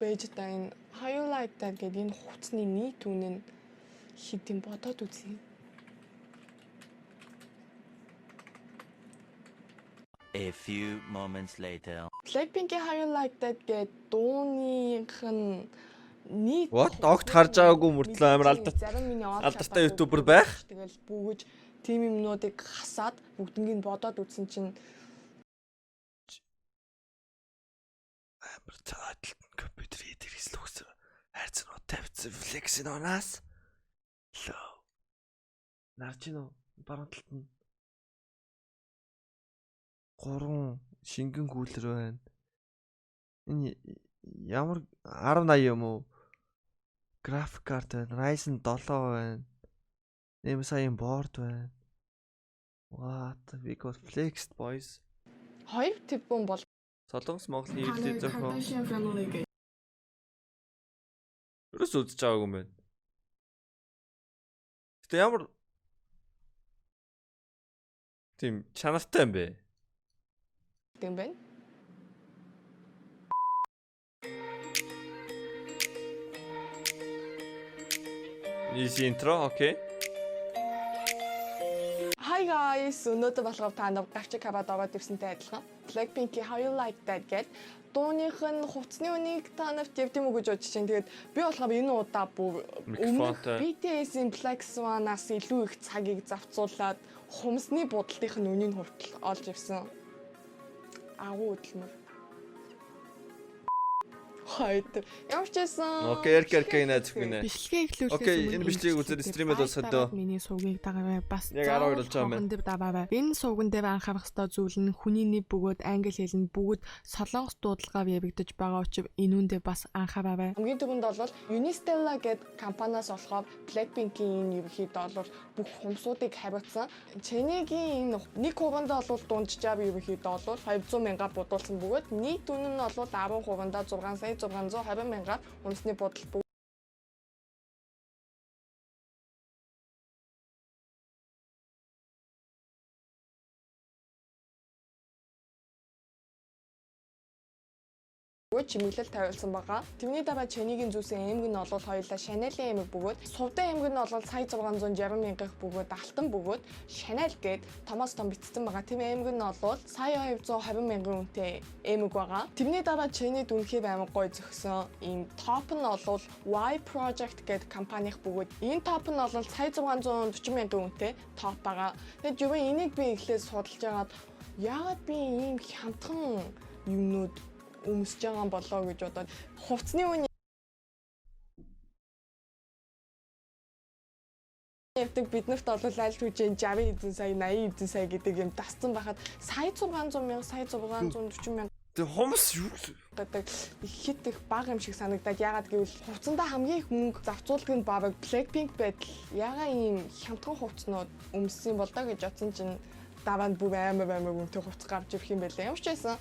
Бэж та энэ "How You Like That" гэдэг энэ хувцсны нийт үнэ нь хэд юм бодоод үзье. A few moments later. Blackpink-ийн "How You Like That" гэдэг дууных нь нийт What? Огт харж байгаагүй мөртлөө амар зарим миний олж алдартай чадаагүй YouTuber байх. Тэгэл бүүгэж тийм юмнуудыг хасаад бүгднийг бодоод үзсэн чинь Амар цааталт компьютер хэрэгсэл өгсөн. Хайрцагнууд тавьсан flex онаас. Лөө. Нарж гинөө баруун талд нь гурван шингэн cooler байна. Энэ ямар 1080 юм уу? График карт байна. Ryzen 7 байна. MSI-ийн board байна. What? We got flexed, boys. 2 тэрбум бол Солонгос Монголын хэвлэлийн зохион. Kardashian family гэх Ерөөс үзэж байгаагүй юм байна. Гэтэ ямар тийм чанартай юм бэ? юм байна. Easy intro, okay. Hi guys, өнөөдөр болохоор та нар гавчиг хаваад ороод ирсэнтэй адилхан Blackpink-ийн "How You Like That" гээд дууных нь хувцсны үнийг та нарт явд юм уу гэж бодож чинь. Тэгээд би болохоор энэ удаа бүр өмнөх Микрофонтой. BTS-ийн Black Swan-аас илүү их цагийг завцуулаад хумсны будалтынх нь үнийг хүртэл олж ирсэн. Агуу хөдөлмөр. Хайт. Ямар ч байсан. Okay, эрк эрк найз гинэ. Бичлэгээ эхлүүлэхээс Okay, өмнө энэ бичлэгийг үзээд stream ээ дуусгах дөө. Миний сувгийг дагаваа бас Яг 12 болж байгаа юм байна. сууган дээр даваарай. Энэ сувган дээр анхаарах ёстой зүйл нь хүний нэв бөгөөд англи хэл нь бүгд солонгос дуудлагаар яригдаж байгаа учраас энүүндээ бас анхаараарай. Хамгийн түрүүнд бол Unistella гэдэг компаниас болохоор Blackpink-ийн энэ ерөнхийдөө бол бүх хумсуудыг хариуцсан. Чэнигийн энэ нэг хувиндаа бол дунджаар ерөнхийдөө бол 200 мянгаар будуулсан бөгөөд нийт үнэ нь бол 10 хувиндаа 6 сая 620 мянгаар үндэсний будал бөгөөд чимэглэл тавиулсан байгаа. Тэрний дараа Чэнигийн зүүсэн аймаг нь бол хоёулаа Chanel-ийн аймаг бөгөөд Сувдан аймаг нь бол сая 660 мянгах бөгөөд алтан бөгөөд Chanel гээд томоос том бичсэн байгаа. Тэр аймаг нь бол сая 220 мянган үнэтэй аймаг байгаа. Тэрний дараа Чэнид үнэхээр аймаг гой зөксөн. Ийм топ нь бол Y Project гээд компанийн бөгөөд энэ топ нь бол сая 640 мянган үнэтэй топ байгаа. Тэгээд юу энийг би эхлээд судалж байгаад яагаад би ийм хямдхан юмнууд өмсөж байгаа юм болоо гэж бодоод хувцсны үн явдаг биднэрт бол аль хэдийн 60 хэдэн сая, 80 хэдэн сая гэдэг юм дасцсан байхад сая 600 мянга, сая 640 мянга Тэг хумс юу гэсэн? гэдэг хит их бага юм шиг санагдаад, ягаад гэвэл хувцсандаа хамгийн их мөнгө завцуулдаг нь бараг Blackpink байдал ягаа ийм хямдхан хувцснууд өмссөн бол доо гэж бодсон чинь дараа нь бүр амар амар үнэтэй хувцас гарч ирэх юм байлаа. Ямар ч байсан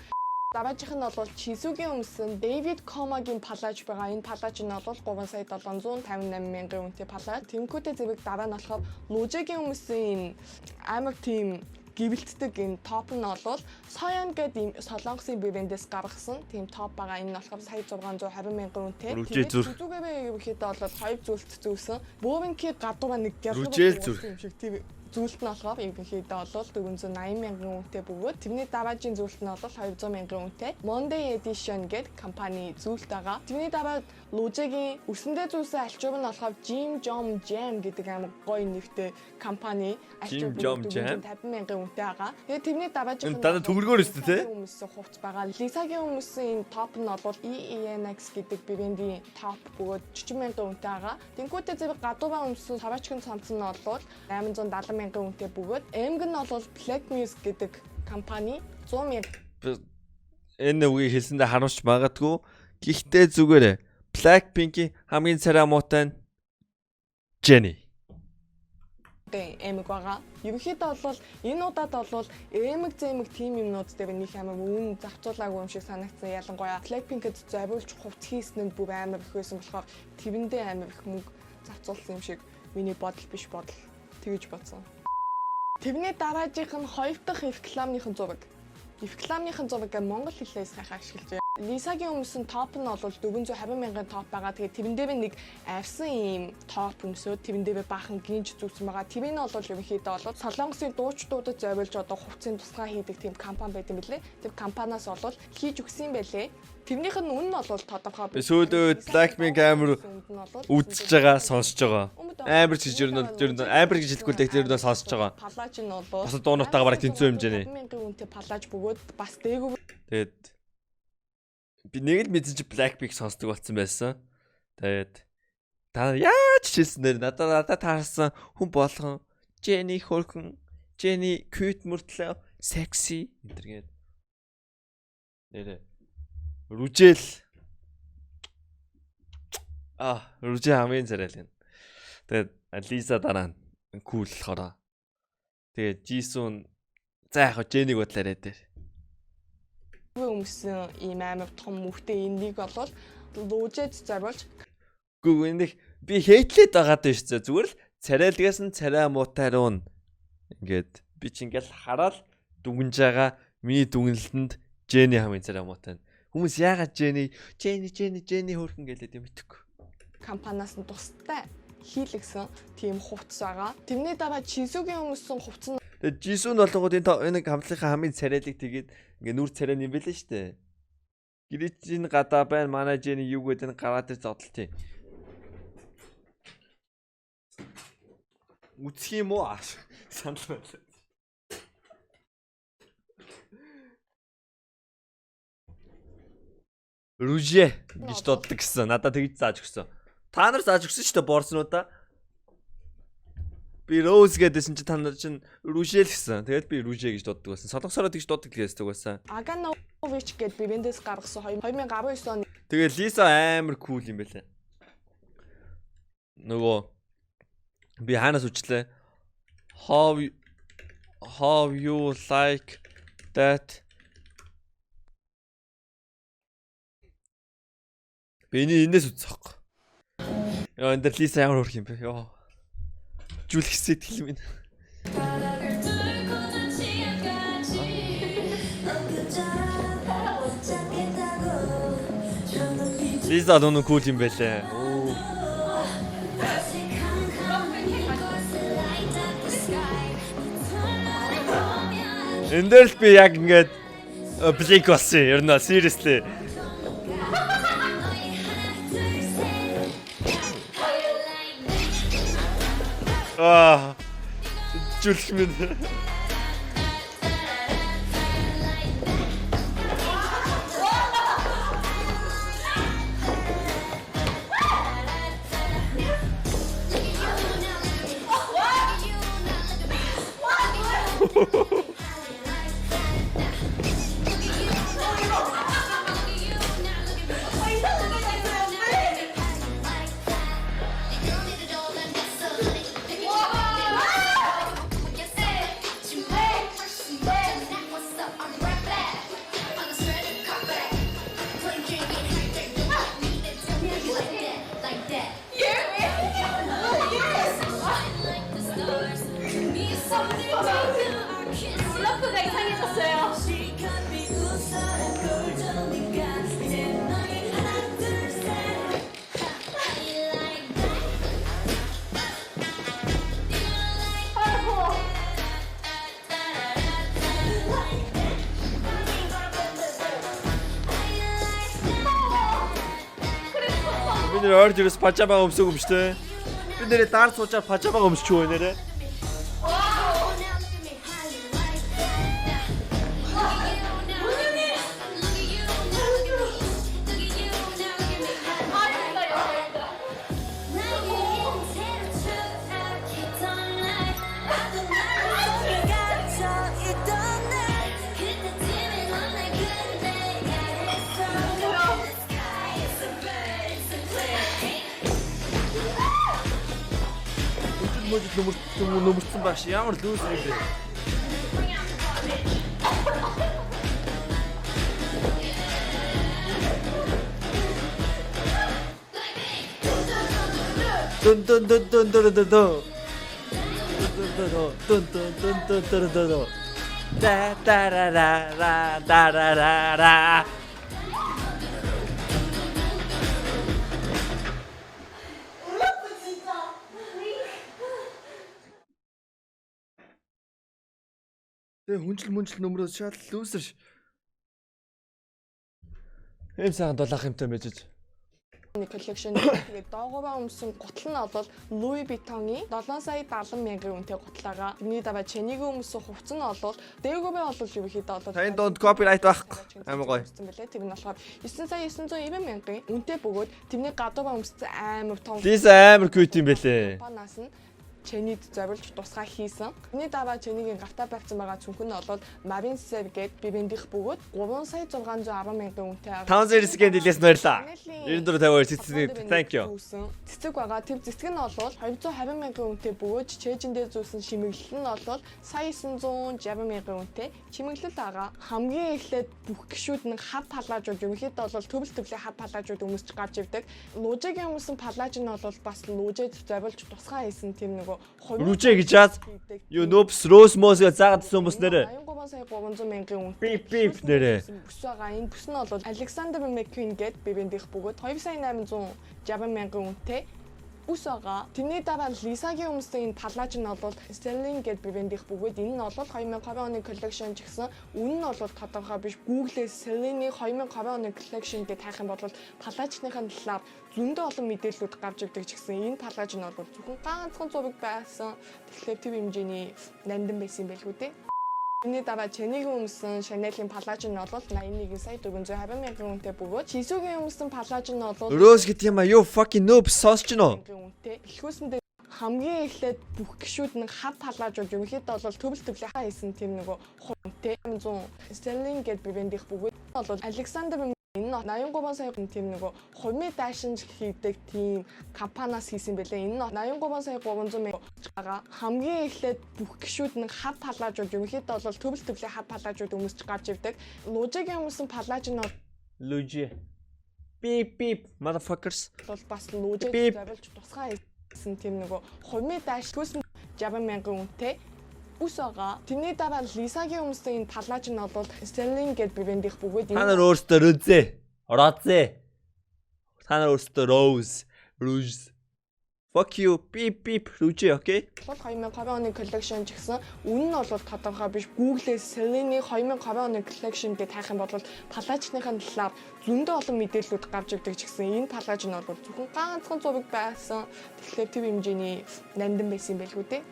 дараагийнх нь бол Чисүгийн өмсөн David Комагийн палаж байгаа. Энэ палаж нь бол 3 сая 758 мянган үнэтэй палаж. Тэмкүүтэй зэрэг дараа нь болохоор Лужегийн өмсөн энэ амар тийм гэвэлтдэг энэ топ нь бол Соён гэдэг ийм солонгосын брэндээс гаргасан тийм топ байгаа. Энэ нь болохоор сая 620 мянган үнэтэй. Рүжээ зүрх. Зүгээрээ ерөнхийдөө бол хоёр зүйлт зүүсэн. Бөөвөнки гадуур нэг гялгар Рүжээл зүрх. юм шиг тийм зүйлт нь болохоор ерөнхийдөө бол 480 мянган үнэтэй бөгөөд тэрний дараагийн зүйлт нь бол 200 мянган үнэтэй Monday Edition гэдэг компани зүйлт байгаа. Тэрний дараа Лужегийн үсэндээ зүүсэн альчуур нь болохоор Jim Jom Jam гэдэг амар гоё нэртэй компани альчуур Jim Jom бөгөөд Jam? 450 мянган үнэтэй байгаа. Тэгээд тэрний дараагийн Энэ дандаа төгрөгөөр өсдөө, тий? Өмссөн хувцас байгаа. Лисагийн өмссөн энэ топ нь бол EENX гэдэг брендийн топ бөгөөд 40 мянган үнэтэй байгаа. Тэнгүүтээ зэрэг гадуураа өмссөн саваачгийн цамц нь бол 870 мянган үнэтэй бөгөөд М нь бол Black Music гэдэг компани 100 мянга Энэ үгийг хэлсэндээ харамсч магадгүй. Гэхдээ зүгээр Blackpink-ийн хамгийн царай муутай нь Jennie. Эмэг байгаа. Ерөнхийдөө бол энэ удаад бол эмэг зэмэг тим юмнууд дээр нэг амар үн завцуулаагүй юм шиг санагдсан. Ялангуяа Blackpink-д зориулж хувц хийсэн нь бүр амар их байсан болохоор тэрэндээ амар их мөнгө завцуулсан юм шиг миний бодол биш, бодол тэгэж бодсон. Тэрний дараагийнх нь хоёр дахь рекламныхын зураг. Рекламныхын зураг гэх монгол хэлээ сайхан ашиглаж байна. Лисагийн өмсөн топ нь бол 420 мянган топ байгаа. Тэгээд тэрэн дээр нэг авсан ийм топ өмсөөд тэрэн дээр баахан гинж зүүсэн байгаа. Тэр нь бол ерөнхийдөө бол Солонгосын дуучдуудад зориулж одоо хувцсын тусгай хийдэг тийм компани байт юм билээ. Тэр компаниас бол хийж өгсөн юм байлээ. Тэрнийх нь үн нь бол тодорхой. Сүүлийн үед Blackpink амар үзэж байгаа, сонсож байгаа. Амар ч гэж ер нь ер нь амар гэж хэлэхгүй л дээ, ер нь сонсож байгаа. Палаж нь бол Бусад дуунуудтайгаа бараг тэнцүү хэмжээний. Мянган үнэтэй палаж бөгөөд бас дээгүүр Тэгээд би нэг л мэдсэн чи Blackpink сонсдог болсон байсан. Тэгээд та нар яаж ч хэлсэн нэр надад таарсан хүн болгон Jennie хөрхөн, Jennie cute мөртлөө sexy энэ төр гээд нэрэ Рүжэл Рүжээ хамгийн царайлаг. Тэгээд Лиза дараа нь кул болохоор. Тэгээд Жисун за яг Jennie-г бодлоо дээр. өмсөн ийм амар том мөхтэй энийг бол луужээд зориулж Гүг энэ би хейтлээд байгаа даа шүү дээ. Зүгээр л царайлгаас нь царай муутай руу нь ингээд би чи ингээл хараад дүгнж байгаа миний дүгнэлтэнд Jennie хамгийн царай муутай. Хүмүүс яагаад Jennie Jennie Jennie Jennie хөөрхөн гэлээд юм итгэв. Компаниас нь тустай хийлгсэн тийм хувцас байгаа. Тэрний дараа Жисүгийн өмсөн хувцас нь Тэгээд Жисүн болонгууд энэ хамтлагийнхаа хамгийн царайлаг тэгээд ингээ нүр царай юм байлээ шүү дээ. Гэрээчийн гадаа байна манай Jennie юу гэдэг нь гараад ир зодтолт. Үцх юм уу? Санал байлаа. Рүжээ гэж дууддаг гэсэн. Надад тэгж зааж өгсөн. Та нар зааж өгсөн шүү дээ борснуудаа. Би Rose гэдээсэн чи та нар чинь Рүжээ л гэсэн. Тэгээд би Рүжээ гэж дууддаг байсан. Солонгосороо тэгж дууддаг гэсэн байсан. Аганович гээд брэндээс гаргасан 2019 оны Тэгээд Лиса амар кул юм байлаа. Нөгөө би хаанаас үчлээ? How you like that? Би энэс үзсэн хөөе. Яа, энэ дэр Лиса ямар хөрх юм бэ? Йоо. Жүлх сэтгэл минь. Лиза нүн кул юм байлээ. Оо. Энэ дээр л би яг ингээд блинк болсон. Ер нь seriously. Аа. Жүлх минь. 올라프가 이상해졌어요. 아이고. Би нэр ойр дээрээс пажама өмсөг юм шүү дээ. Би нэрээ даар суучаар пажама өмсч юу нэрээ. Мөжил нөмөрцөн нөмөрцөн бааш ямар лүүс юм бэ? Дун дун дун дун дун дун дун. Дун дун дун дун дун дун дун. Да да ра ра ра да ра ра ра. Тэгээ хүнжил мүнжил нөмрөө шал loser. Эм сайхан дулаах юмтай байж. Collection, тэгээд доогоороо өмсөн гутал нь бол Louis Vuitton-ы 7 сая 70 мянган үнэтэй гутлаагаа. Тэрний дараа Чэнигийн өмсөн хувцас нь бол дээгүүрээ бол ерөнхийдөө бол Таны донд copyright байхгүй. Амар гоё. Өмссөн байлээ. Тэр нь болохоор 9 сая 990 мянган үнэтэй бөгөөд тэрний гадуураа өмссөн амар том Лиса амар cute юм бэлээ. компаниас нь Чэнид зориулж тусгай хийсэн. Тэрний дараа Чэнигийн гартаа барьсан байгаа цүнх нь бол Marine Serre гээд брендийнх бөгөөд 3 сая 610 мянган үнэтэй. 500 секунд дэлээс баярлаа. 94 52 цэцэг, thank you. Цэцэг байгаа. Тэр цэцэг нь бол 220 мянган үнэтэй бөгөөд чэйжэндээ зүүсэн шимэглэл нь бол сая 960 мянган үнэтэй чимэглэл байгаа. Хамгийн эхлээд бүх гишүүд нь хар палаажууд, ерөнхийдөө бол төрөл төрлийн хар палаажууд өмсч гарч ирдэг. Лужигийн өмсөн палааж нь бол бас лужид зориулж тусгай хийсэн тийм нөгөө Рүжээ гэж яаз. Юу noobs rose мос гэж заагаад төсөн хүмүүс нэрээ. 83 сая 300 мянган үнэтэй. Бип бип нэрээ. Бүс байгаа. Энэ бүс нь бол Alexander McQueen гээд брендийнх бөгөөд 2 сая 860 мянган үнэтэй бүс байгаа. Тэрний дараа Лисагийн өмсөн энэ палааж нь бол Sterling гээд брендийнх бөгөөд энэ нь бол 2020 оны collection ч гэсэн үнэ нь бол тодорхой биш. Google-ээс Celine-ийн 2020 оны collection гэж хайх юм бол палаажныхаа талаар зөндөө олон мэдээллүүд гарч ирдэг ч гэсэн энэ палааж нь бол зөвхөн ганцхан зураг байсан. Тэгэхээр тэр хэмжээний нандин байсан юм байлгүй дээ. Тэрний дараа Чэнигийн өмсөн Chanel-ийн палааж нь бол 81 сая 420 мянган үнэтэй бөгөөд Чисүгийн өмсөн палааж нь бол Rose гэдэг юм а, юу fucking noob сонсч гинөө. мянган үнэтэй. Бэлхүүсэндээ хамгийн эхлээд бүх гишүүд нь хар палаажууд, ерөнхийдөө бол төрөл төрлийн хийсэн тийм нөгөө үнэтэй 100 Sterling гээд брендийнх бөгөөд бол Alexander, энэ нь 83 сая тийм нөгөө хувийн даашинж хийдэг тийм компаниас хийсэн байлээ. Энэ нь 83 сая 300 мянга байгаа. Хамгийн эхлээд бүх гишүүд нь хар палаажууд, ерөнхийдөө бол төрөл төрлийн хар палаажууд өмсч гарч ирдэг. Лужигийн өмсөн палааж нь Лужи. Бип бип motherfuckers. бол бас лужиг Бип. зориулж тусгай хийсэн тийм нөгөө хувийн дааш төсөн 60 мянган үнэтэй бүс байгаа. Тэрний дараа Лисагийн өмсөн энэ палааж нь бол Sterling гээд брендийнх бөгөөд Та нар өөрсдөө рүзээ. Розэ. Та нар өөрсдөө Rose. Rouge. Fuck you. Beep beep рүжээ, okay? Бол 2020 оны collection ч гэсэн үнэ нь бол тодорхой биш. Google-ээс Celine-ийн 2020 оны collection гэж хайх юм бол палаажныхаа талаар зөндөө олон мэдээллүүд гарч ирдэг ч гэсэн энэ палааж нь бол зөвхөн ганцхан зураг байсан. Тэгэхээр тэр хэмжээний нандин байсан юм байлгүй дээ.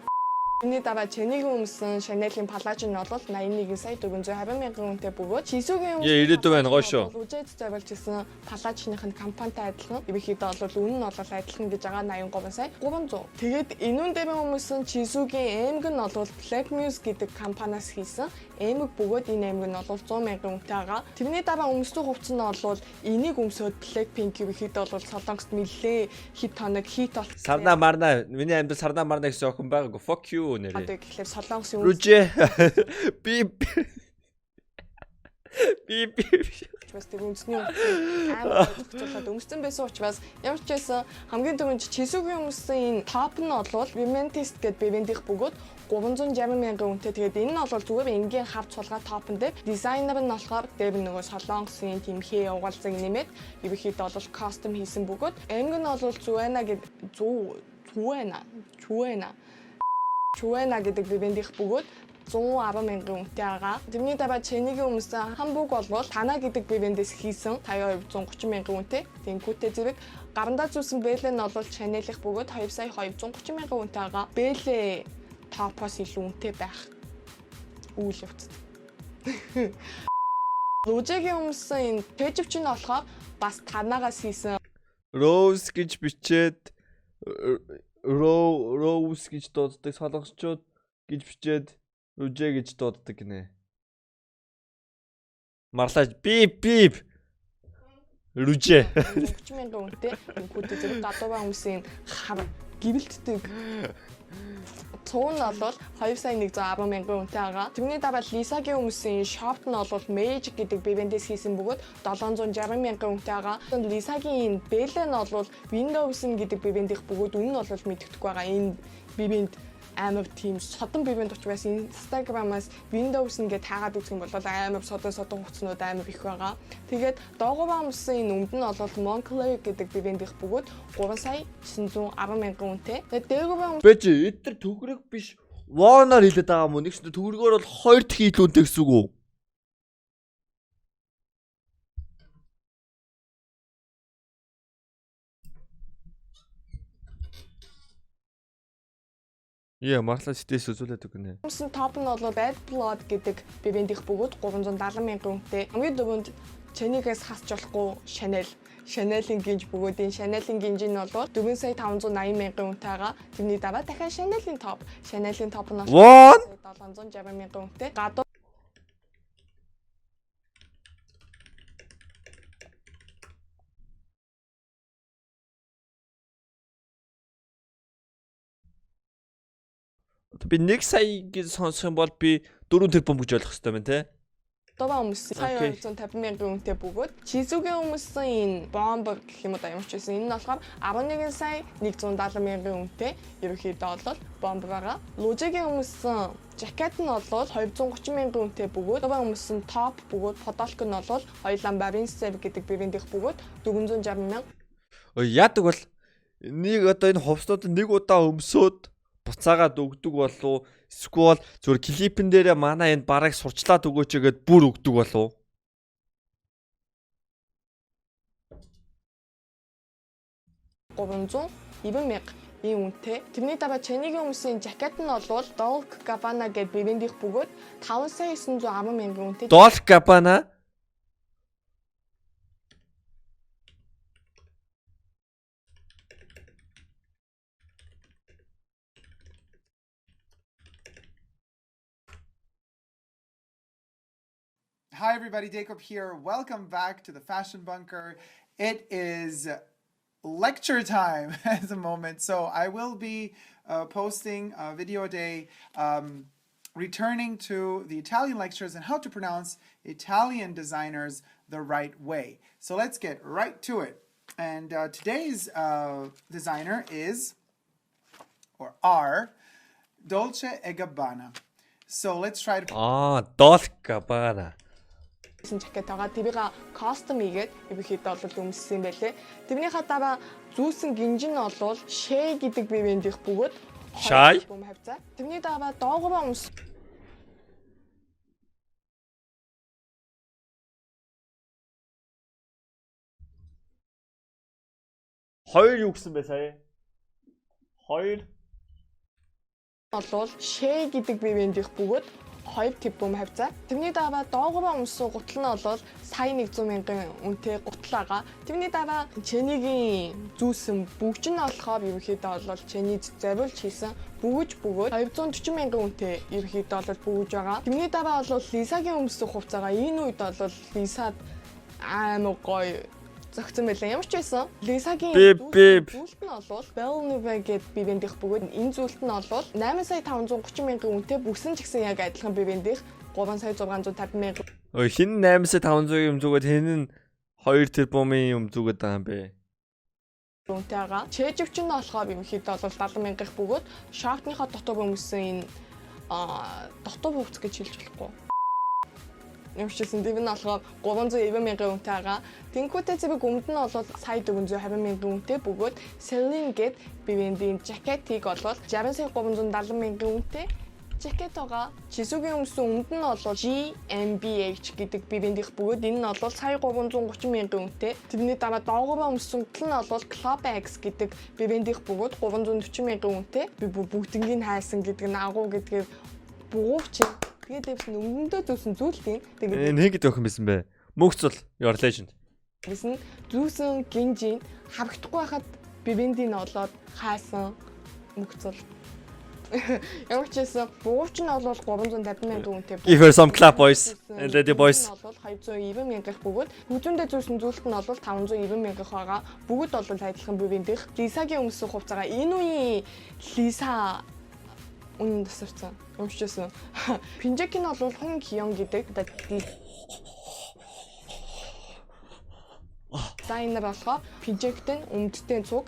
Тэрний дараа Чэнигийн өмсөн Chanel-ийн палааж нь бол 81 сая 420 мянган үнэтэй бөгөөд Чисүгийн Яа, 90 байна, гоё шүү. Үжээд зориулж хийсэн палаажных нь компанитай адилхан. Ерөнхийдөө бол үнэ нь бол адилхан гэж байгаа, 83 сая 300. Тэгээд энүүн дээр өмсөн Чисүгийн аймаг нь бол Black Muse гэдэг компаниас хийсэн аймаг бөгөөд энэ аймаг нь бол 100 мянган үнэтэй байгаа. Тэрний дараа өмсдөг хувцас нь бол энийг өмсөөд Blackpink ерөнхийдөө бол Солонгост нэлээ хэд хоног хит болсон. Сарна марна, миний амьдрал сарна марна гэсэн охин байгаагүй. Fuck you нэрээ. Одоо гэхлээр Солонгосын Рүжээ. Бип. Бип бип. Учраас тэр үндэсний хувцас амар зохицуулаад өмссөн байсан учраас ямар ч байсан хамгийн түрүүнд Чисүгийн өмссөн энэ топ нь бол Vimentist гэдэг брендийнх бөгөөд 360 мянган үнэтэй. Тэгээд энэ нь бол зүгээр энгийн хав цулгаа топон дээр дизайнер нь болохоор дээр нөгөө Солонгосын тийм хээ угаалзаг нэмээд ерөнхийдөө бол custom хийсэн бөгөөд аймаг нь бол Зүэна гэд зүү Зүэна Зүэна Чуэна гэдэг брендийнх бөгөөд 110 мянган үнэтэй байгаа. Тэрний дараа Чэнигийн өмсөн hanbok бол Тана гэдэг брендээс хийсэн 52 130 мянган үнэтэй. Тэнгүүтээ зэрэг гарандаа зүүсэн бэлэн нь бол Chanel-ийнх бөгөөд 2 сая 230 мянган үнэтэй байгаа. Бэлээ топоос илүү үнэтэй байх үйл явцад. Лужигийн өмсөн энэ пэжвч нь болохоор бас Танагаас хийсэн. Rose гэж бичээд Rose гэж дууддаг, солонгосчууд гэж бичээд Рүжээ гэж дууддаг гинэ. Марлаж бип бип. Рүжээ. 30 мянган үнэтэй. Тэнгүүтээ зэрэг гадуураа өмсөн хар гэрэлтдэг цуун нь бол 2 сая 110 мянган үнэтэй байгаа. Тэрний дараа Лисагийн өмсөн шорт нь бол Magic гэдэг брендээс хийсэн бөгөөд 760 мянган үнэтэй байгаа. Лисагийн энэ бэлэн нь бол Windows гэдэг брендийнх бөгөөд үнэ нь бол мэддэхгүй байгаа. Энэ брэнд амар тийм содон брэнд учраас Instagram-аас Windows ингээд таагаад үзэх юм бол амар содон содон хувцснууд амар их байгаа. Тэгээд доогуур өмсөн энэ өмд нь бол Moncler гэдэг брендийнх бөгөөд 3 сая 910 мянган үнэтэй. Тэгээд дээгүүр Бэж эдгээр төгрөг биш. Воноор хэлээд байгаа юм уу? Нэг ч төгрөгөөр бол 2 дахь илүү үнэтэй гэсэн үг үү? Яа, Марла Ситээс үзүүлээд өгнө. Өмсөн топ нь бол Bad Blood гэдэг брэндийнх бөгөөд 370 мянган үнэтэй. Хамгийн дөрөнд Чэнигээс хасч болохгүй Chanel. Chanel-ийн гинж бөгөөд энэ Chanel-ийн гинж нь бол 4 сая 580 мянган үнэтэй байгаа. Тэрний дараа дахиад Chanel-ийн топ. Chanel-ийн топ нь Вон 760 мянган үнэтэй. Гадуур Би 1 сая гэж сонсох юм бол би 4 тэрбум гэж ойлгох хэрэгтэй байна те. Дураа өмссөн сая Окей. 250 мянган үнэтэй бөгөөд Чизүгийн өмссөн энэ бомбер гэх юм уу да ямар ч байсан энэ нь болохоор 11 сая 170 мянган үнэтэй ерөнхийдөө бол бомбер байгаа. Лужигийн өмссөн жакет нь бол 230 мянган үнэтэй бөгөөд дураа өмссөн топ бөгөөд подолк нь бол хоёулаа Barinsev гэдэг брендийнх бөгөөд 460 мянга. Ой, яадаг бол нэг одоо энэ хувцснууд нэг удаа өмсөөд буцаагаад өгдөг болов эсвэл зүгээр клипэн дээрээ манай энэ бараг сурчлаад өгөөч гэгээд бүр өгдөг болов. 390 мянга ийм үнэтэй. Тэрний дараа Чэнигийн өмсөн жакет нь бол Dolce Gabbana гэдэг брендийнх бөгөөд 5 сая 910 мянган үнэтэй. Dolce Gabbana. Hi, everybody. Jacob here. Welcome back to the Fashion Bunker. It is lecture time at the moment. So I will be posting a video a day returning to the Italian lectures and how to pronounce Italian designers the right way. So let's get right to it. And today's designer is, or are, Dolce & Gabbana. So let's try to Аа, Dolce Gabbana. гэсэн жакет байгаа. Тэрийг кастом хийгээд ерөнхийдөө бол өмссөн юм байлээ. Тэрнийхээ дараа зүүсэн гинж нь бол Shea гэдэг брендийнх бөгөөд Shai? бөм хавцаа. Тэрний дараа доогоороо өмс Хоёр юу гэсэн бэ сая? Хоёр болвол Shea гэдэг брендийнх бөгөөд 2 тэрбум хавцаа. Тэрний дараа доогоороо өмссөн гутал нь бол сая 100 мянган үнэтэй гутал байгаа. Тэрний дараа Чэнигийн зүүсэн бүгж нь болохоор ерөнхийдөө бол Чэни зориулж хийсэн бүгж бөгөөд 240 мянган үнэтэй ерөнхийдөө бол бүгж байгаа. Тэрний дараа бол Лисагийн өмссөн хувцаагаа энэ үед бол Лисад амар гоё зөгцөн байлаа. Ямар ч байсан Лисагийн Бип, бип. зүйлт нь бол Belnova гэд брендийнх бөгөөд энэ зүйлт нь бол 8 сая 530 мянган үнэтэй бүсэн ч гэсэн яг адилхан брендийнх 3 сая 650 мянган Ой, хин 8 сая 500 юм зүгээд хин нь 2 тэрбумын юм зүгээд байгаа юм бэ? үнэтэй байгаа. Чэжвч нь болохоор ерөнхийдөө бол 70 мянгах бөгөөд шафтныхаа дотор өмсөн энэ дотор хувцас гэж хэлж болохгүй. Юм шигсэн дэв нь болохоор 390 мянган үнэтэй байгаа. Тэнгүүтээ зэрэг өмд нь бол сая 420 мянган үнэтэй бөгөөд Celine гэд брендийн жакетыг бол 60 сая 370 мянган үнэтэй жакет байгаа. Жисүгийн өмсөн өмд нь бол GmbH гэдэг брендийнх бөгөөд энэ нь бол сая 330 мянган үнэтэй. Тэрний дараа доогоороо өмсөн гутал нь бол Club X гэдэг брендийнх бөгөөд 340 мянган үнэтэй. Би бүр бүгднийг хайсан гэдэг нь агуу гэдгээр бугууч. Тэгээд дэвсэн өмнөдөө зүүсэн зүйлт юм. Тэгээд Энэ хин гэдэг охин байсан бэ? Мөгцөл your legend. гэсэн зүүсэн гинжин харагдахгүй байхад брендийг олоод хайсан мөгцөл. Ямар ч байсан бугууч нь бол 350 мянган үнэтэй. Give her some clap boys and lady boys. Нь бол 290 мянгах бөгөөд хүзүүндээ зүүсэн зүйлт нь бол 590 мянгах байгаа. Бүгд бол адилхан брендийнх. Лисагийн өмссөн хувцагаа энэ үеийн Лиса үнэн тасарсан. Өмсчихсэн. Пинжек нь бол Хун Кион гэдэг одоо дизайнер болохоор пинжект нь өмдтэй цуг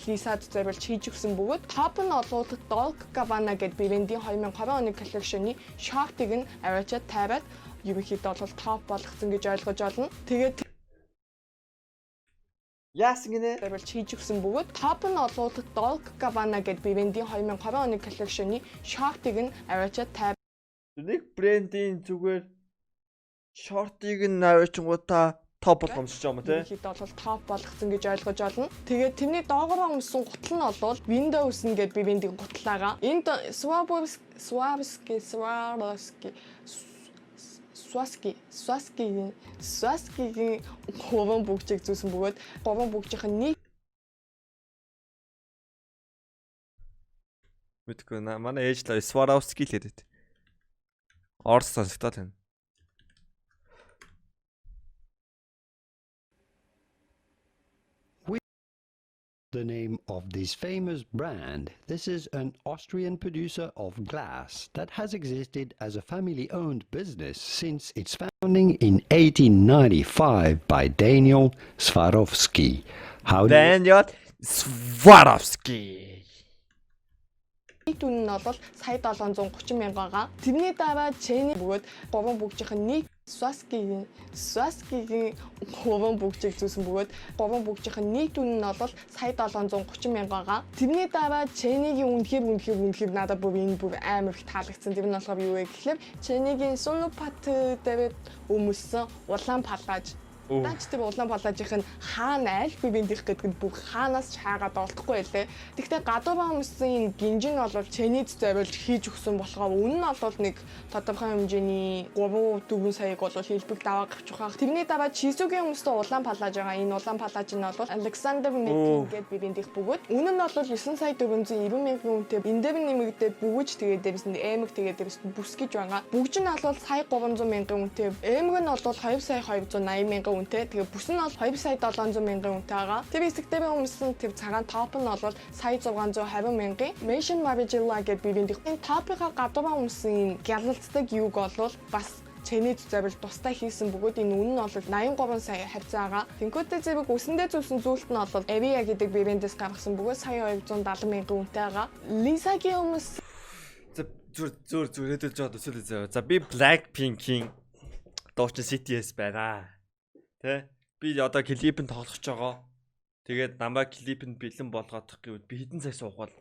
Лисад зориулж хийж өгсөн бөгөөд топ нь бол Dolce Gabbana гэдэг брендийн 2020 оны коллекшны шортыг нь аваачаад тавиад ерөнхийдөө бол топ болгоцсон гэж ойлгож олно. Тэгээд Яасан гинэ? Зориулж хийж өгсөн бөгөөд топ нь олвол Dolce Gabbana гэдэг брендийн 2020 оны collection-ы шортыг нь аваачаад 50 Нэг брендийн зүгээр шортыг нь аваачингуудаа топ болгомсож байгаа юм те. Ерөнхийдөө бол топ болгоцсон гэж ойлгож байна. Тэгээд тэрний доогоороо өмсөн гутал нь бол Windows нь гэдэг брендийн гутал байгаа. Энд Swarovski Swarovski Swarovski Swarovski Swarovski-гийн гурван бүгжийг зүүсэн бөгөөд гурван бүгжийнх нь нэг Мэдгүй манай ээж л Swarovski л гэдэг. Орос сонсогдоод байна. The name of this famous brand. This is an Austrian producer of glass that has existed as a family owned business since its founding in 1895 by Daniel Swarovski. How do you Daniel Swarovski. Нийт үнэ нь бол сая 730 мянга байгаа. Тэрний дараа Чэний бөгөөд гурван бүгжийнх нь нэг Swarovski-гийн Swarovski-гийн гурван бүгжийг зүүсэн бөгөөд гурван бүгжийнх нь нийт үнэ нь бол сая 730 мянга байгаа. Тэрний дараа Чэнигийн үнэхээр үнэхээр үнэхээр надад бүр энэ бүр амар их таалагдсан. Тэр нь болохоор юу вэ гэхлээр Чэнигийн Солопат дээр өмссөн улаан палааж. Даач тэр улаан палаажийнх нь хаана аль бивэндих гэдэг нь бүх хаанаас ч хаагаад олдохгүй байлээ. Гэхдээ гадуураа өмссөн энэ гинжин нь бол Чэнид зориулж хийж өгсөн болохоор үнэ нь бол нэг тодорхой хэмжээний 3 4 саяг бол хэлбэг даваа гарч байгаа. Тэрний дараа Чисүгийн өмссөн улаан палааж байгаа. Энэ улаан палааж нь бол Александр Мекин гэдэг бивэндих бөгөөд үнэ нь бол 9 сая 490 мянган үнэтэй. Энэ дээр нэмэгдээд бүгж тэгээд дээрээс нь эмэг тэгээд дээрээс нь бүс гэж байгаа. Бүгж нь бол сая 300 мянган үнэтэй. Эмэг нь бол 2 сая 280 мянган үнэтэй. Тэгээ бүс нь бол 2 сая 700 мянган үнэтэй байгаа. Тэр хэсэг дээр өмссөн тэр цагаан топ нь бол сая 620 мянган. Maison Margiela гэдэг бивэндих. Энэ топынхаа гадуураа өмссөн энэ гялалцдаг юг бол бас Чэнид зориул тустай хийсэн бөгөөд энэ үнэ нь бол 83 сая хавцаа байгаа. Тэнгүүтээ зэрэг үсэндээ зүүсэн зүйлт нь бол Avia гэдэг брэндээс гаргасан бөгөөд сая 270 мянган үнэтэй байгаа. Lisa-гийн өмс За зүр зүр зүрээдэл жоод өсөөлөө заяа. За би Blackpink-ийн дуучин CTS байна. Тэ? Би одоо клипэнд тоглох гэж байгаа. Тэгээд намайг клипэнд бэлэн болгоодох гэвэл би хэдэн цаг суух вэ?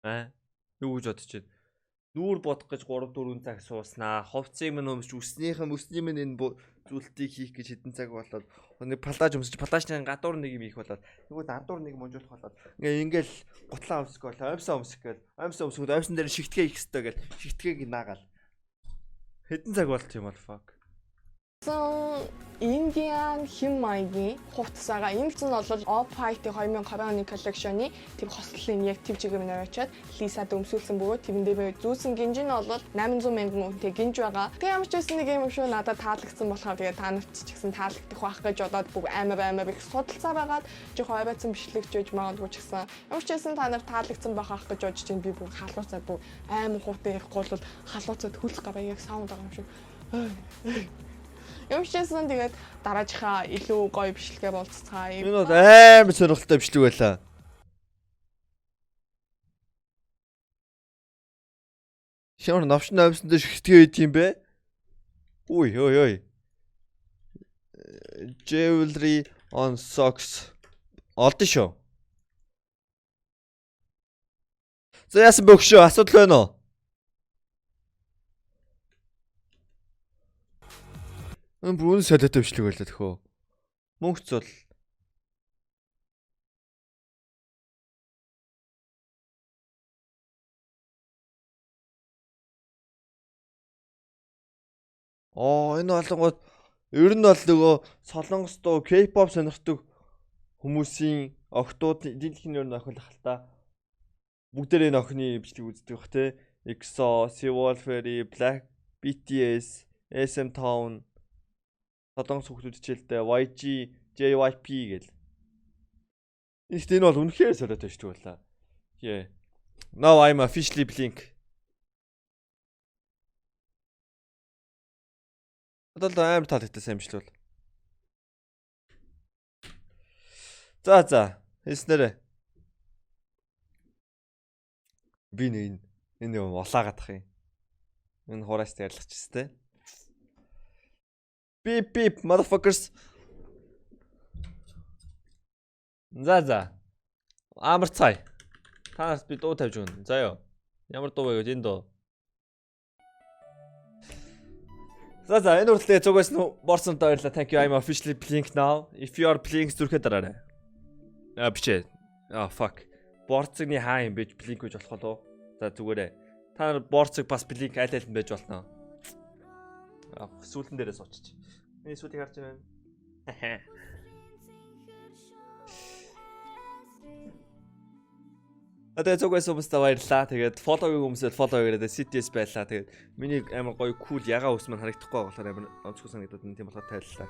Аа? Юу гэж бодож байна? Нүүр бодох гэж 3 4 цаг сууснаа. Хувцсыг минь өмсч үснийхэн өсний минь энэ зүйлтийг хийх гэж хэдэн цаг болоод нэг палаж өмсөж палажны гадуур нэг юм хийх болоод нөгөө гадуур нэг мунжуулах болоод ингээ ингээл гутлаа өмсөх гол оймсоо өмсөх гээл оймсоо өмсөхөд оймсон дээр шигтгээ хийх ёстой гээл шигтгээг наагаал хэдэн цаг болт юм бол fuck. Индиан хэм маягийн хувцас байгаа. Энэ нь бол Off-White 2020 оны коллекционы тэр хослолын яг төв чигээр нь аваачаад Лисад өмсүүлсэн бөгөөд тэрэн дээр зүүсэн гинж нь бол 800 мянган үнэтэй гинж байгаа. Тэгээ ямар ч байсан нэг юм шүү надад таалагдсан болохоор тэгээ та нарт ч гэсэн таалагдах байх гэж бодоод бүх амар амар их судалцаа байгаад жоохон ойрцсон бичлэгч байж магадгүй ч гэсэн ямар ч байсан та нарт таалагдсан байх ах гэж бодож чинь би бүр халууцаад бүр амар хуутан ярихгүй бол халууцаад хөлөх гараа яг саунд байгаа юм шиг. Юм чсэн тэгээд дараачихаа илүү гоё бичлэгээ болцгаая. Энэ бол амар сонирхолтой бичлэг байлаа. Шамар новшин оймсон дээр шигтгээ байд юм бэ? Үй ой ой. Jewelry on socks. Олдсон шүү. За яасан бөгшөө асуудал байна уу? Энэ бүр үнэн солиотой бичлэг байлаа төхөө. Мөнгө цул. Оо энэ болонгууд ер нь бол нөгөө солонгос дуу K-pop сонирхдаг хүмүүсийн охтууд дэлхийн ер нь охин л та. Бүгдээрээ энэ охины бичлэг үздэг бах те. EXO, Seoul Fairy, Black BTS, SM Town солонгос хүүхдүүд хичээлтэй YG, JYP гэл. Ихтэй энэ бол үнэхээр солиотой бичлэг байлаа. Yeah. Now I'm officially blink. Одоо л амар таалагдсан сайн бичлэг бол. За за, хэлснээрээ. Би нэг энэ юм улаагаадах юм. Энэ хураас ярьлах ч тест. Beep beep motherfuckers. За за. Амар цай. Та нарт би дуу тавьж өгнө. За ёо. Ямар дуу вэ гэж энэ дуу. За за, энэ хүртэл зүгээс нь борсонтой баярлалаа. Thank you. I'm officially Blink now. If you are Blink, зүрхээ дараарай. А, бичээ. Ah, fuck. Борцгны хаа юм бэ? Blink гэж болох болов? За, зүгээрээ. Та нар борцог бас Blink аль аль нь байж болно. А, сүүлэн дээрээ сууччих. Миний сүүлийг харж байна. Одоо зүгээс хүмүүстээ баярлалаа. Тэгээд follow-ыг хүмүүсээ follow хийгээрэй. CTS байлаа. Тэгээд миний амар гоё cool ягаа ус маань харагдахгүй болохоор амар онцгой санагдаад байна. Тийм болохоор тайллаа.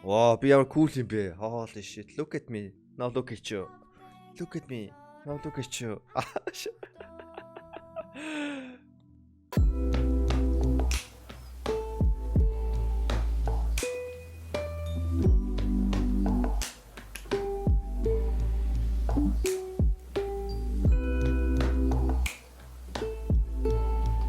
Ваа, би ямар cool юм бэ? Holy shit. Look at me. Now look at you. Look at me. Now look at you.